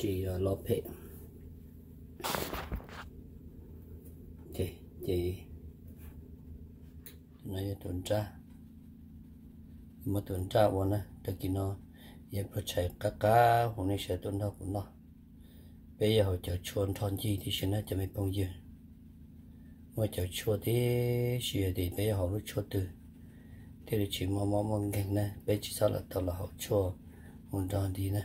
Tsis los phem. Ces no yog tus nraj, muab tus nraj ua na, tag kis no yog pluag tshais qab qab hauv nej sawv tuaj nrog kuv noj. Peb yuav haus cawv tshuaj nrog ncig tib si na cov me phooj ywg. Muaj cawv tshuaj tib si ces peb yuav haus lub tshuaj twg thiaj li tsis muaj mob muaj nkeeg na, peb tsis txhob lam tau los haus tshuaj mus nrog nti na.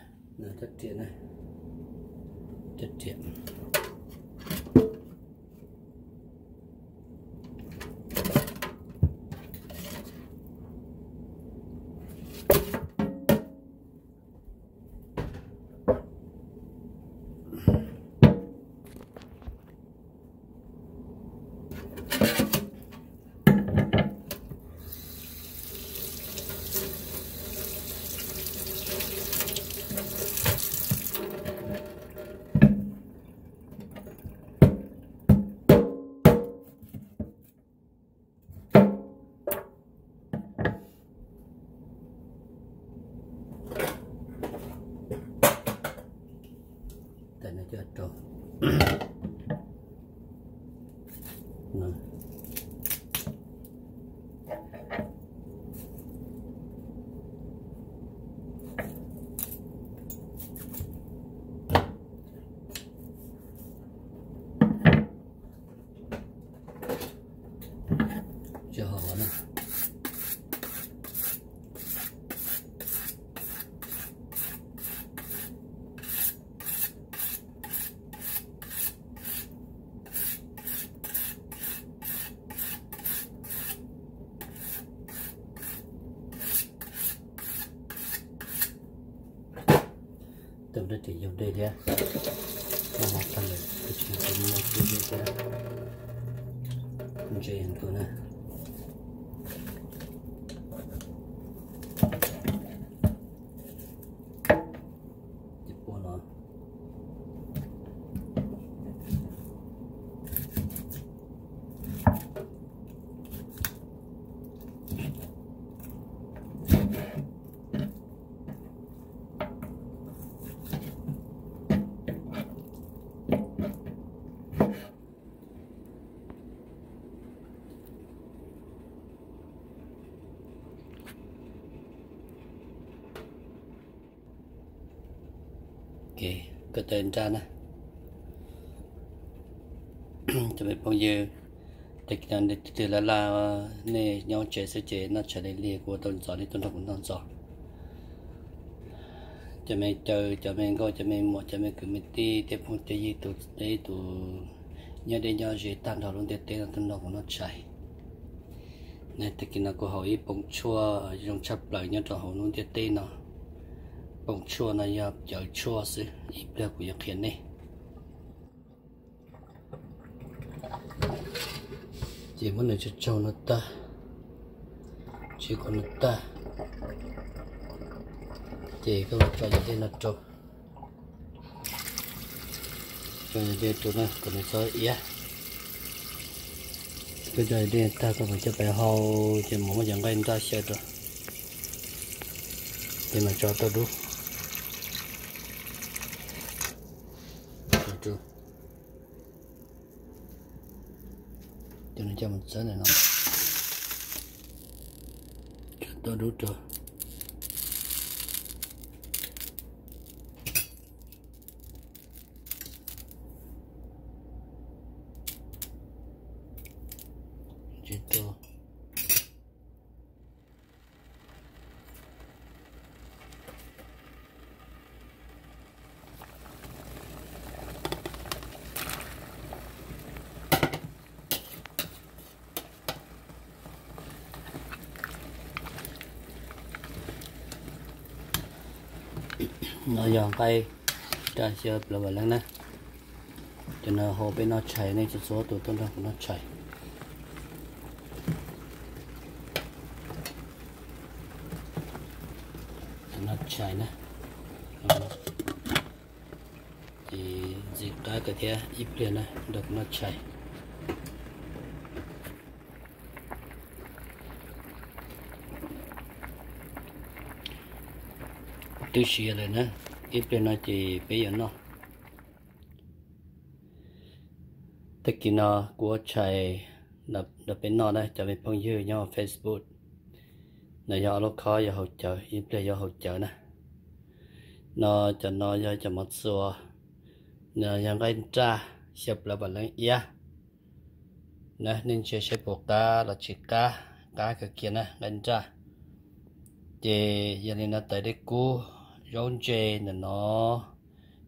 Tau dab tseem yau dej thiab, no tag lawm, tab sis kuv muaj tshuaj thiab, ntse heev tuaj na. Ces puab no Koj tau nraj na. Cov me phooj ywg, tag kis no nej tig tig laj laj, nej nyob tsev xwb ces noj tshais li li kuv ua tau ntxov nej tuaj nrog kuv noj ntxov. Cov me caw, cov me nkauj, cov me muam, cov me kwv me tij, tej phooj tej ywg, tus deb tus nyob deb nyob ze tag nrho lub ntiaj teb no tuaj nrog kuv noj tshais. Tag kis no kuv haus ib poom tshuaj zoo tshaj plaws nyob rau hauv lub ntiaj teb no. Poom tshuaj no yog cawv tshuaj xwb, ib pliag kuv yuav qhia nej. Ces muab nws tsaug tsaug no tag, tsis kom nws tag, ces koj los tso yam dej no rau. Tso yam dej rau na kom nws txhob iab. Koj tso yam dej tag koj mam coj pais hau, ces mam muab cov nqaij nraj xyaw rau, ces mam tso tau dub. Ces nws coj mus txawb ntawm no, tso tau dub rau. Tsis tau. No yog nqaij raj xyaw plaws vam leeb na. Cov no hau peb noj tshais, nej txhua txhua tus tuaj nrog kuv noj tshais. Noj tshais na, ces ntxim qab kawg thiab, ib pliag na nrog kuv noj tshais. Twb siav lawm na, ib pliag no ces peb yuav noj. Tag kis no kuv ua tshais rau peb noj na cov me phooj ywg nyob hauv Facebook. No yog ob lub khob yuav haus cawv, ib pliag yuav haus cawv na. No cov no yog cov mov txuas, no yog nqaij nraj xyaw plawv vam leeb iab. Na nej ntsia saib puas qab los tsis qab, qab kawg kiag na nqaij nraj. Ces yog li no tais dej kub, zaub ntse ntawm no,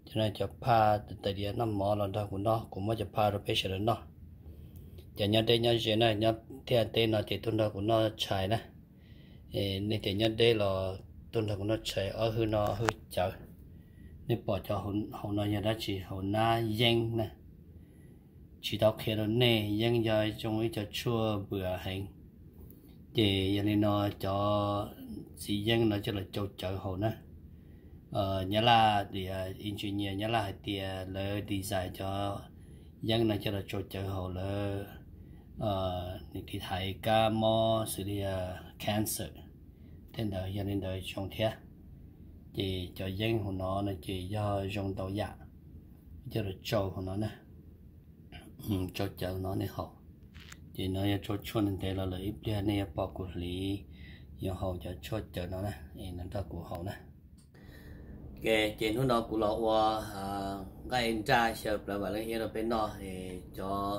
cov no cov phaj tais diav noj mov los nrog kuv noj, kuv muab cov phaj rau peb sawv daws noj. Cov nyob deb nyob ze na, nyob thaj teb no ces tuaj nrog kuv noj tshais na. Nej tias nyob deb los tuaj nrog kuv noj tshais, ob hwj no hwj cawv. Nej pom cov hauv no yog dab tsi? Hauv nab yeeb na. Tsis tau qhia rau nej, yeeb yog zoo ib co tshuaj npws heev. Ces yog li no cov txiv yeeb no coj los tsau cawv haus na. Nyab Laj tias, engineer Nyab Laj hais tias lawv design cov yeeb no coj los tsau cawv haus lawv, nws tiv thaiv kab mob xws li cancer thiab ntawd, yog li ntawd zoo thiab. Ces cov yeeb hauv no no ces yog zoo ntau yam, coj los tsau hauv no na. Tsau cawv no nej haus. Ces no yog tsau tshuaj ntev los lawm, ib pliag nej yuav pom kuv hliv, yuav haus cov tshuaj cawv no na, es nrog kuv haus na. Ces hnub no kuv los ua nqaij nraj xyaw plawv vam leeb iab rau peb noj. Cov,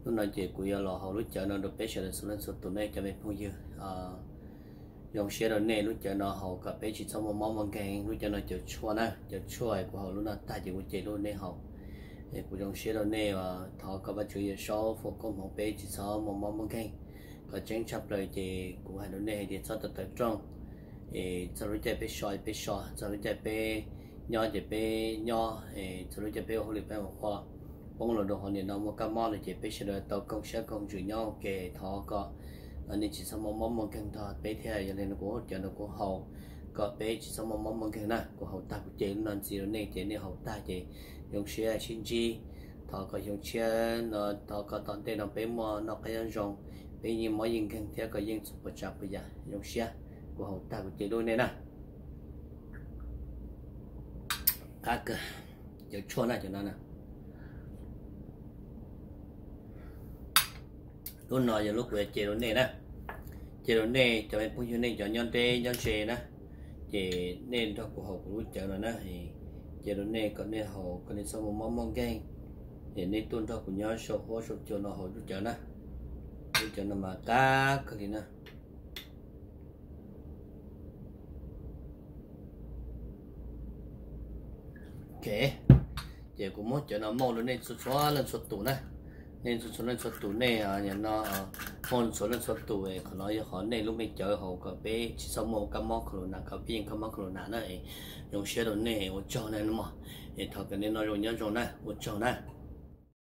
hnub no ces kuv yuav los haus lub cawv no rau peb sawv daws txhua leej txhua tus nej cov me phooj ywg. Zoo siab rau nej, lub cawv no haus kom peb tsis txhob muaj mob muaj nkeeg. Lub cawv no cawv tshuaj na, cawv tshuaj, kuv haus lub no tag ces kuv cev lub nej haus. Es kuv zoo siab rau nej, thov kom Vajtswv Yawm Saub foom koob hmoov peb tsis txhob muaj mob muaj nkeeg. Kom tseeb tshaj plaws ces kuv hais rau nej hais tias txhob tawv tawv rooj. Es txog lub caij peb so peb so, txog lub caij peb nyob ces peb nyob, es txog lub caij peb ua hauj lwm peb ua, poob los rau hauv nim no muaj kab mob lawm ces peb sawv daws tau koom siab koom ntsws nyob ua ke. Thov kom nej tsis txhob muaj mob muaj nkeeg nrog peb thiab. Yog li no kuv cov no kuv haus kom peb tsis txhob muaj mob muaj nkeeg na. Kuv haus tag kuv cev lub no ntxiv rau nej ces nej haus tag ces zoo siab sib ntsib. Thov kom xyoo tshiab no, thov kom tom ntej no peb muaj noj qab nyob zoo, peb yeej mob yeej nkeeg thiab kom yeej txhob puas tsav puas yam. Zoo siab, kuv haus tag kuv cev lub nej na. Qab kawg, cawv tshuaj na cov no na. Lub no yog lub kuv yuav cev rau nej na. Cev rau nej cov me phooj ywg nej cov nyob deb nyob ze na. Ces nej nrog kuv haus kuv lub cawv no na. Cev rau nej kom nej haus kom nej txhob muaj mob muaj nkeeg. Es nej tuaj nrog kuv nyob saum huab saum cua no haus lub cawv na. Lub cawv no mas qab kawg li na. Ok, ces kuv muab cawv no mauj rau nej txhua txhua leej txhua tus na. Nej txhua txhua leej txhua tus nej, no mauj txhua leej txhua tus, qhov no yog qhov nej lub me cawv haus kom peb tsis txhob muaj kab mob corona, kom peb yeej kab mob corona na. Zoo siab rau nej, ua tsaug na mog. Es thov kom nej noj zoo nyob zoo na, ua tsaug na.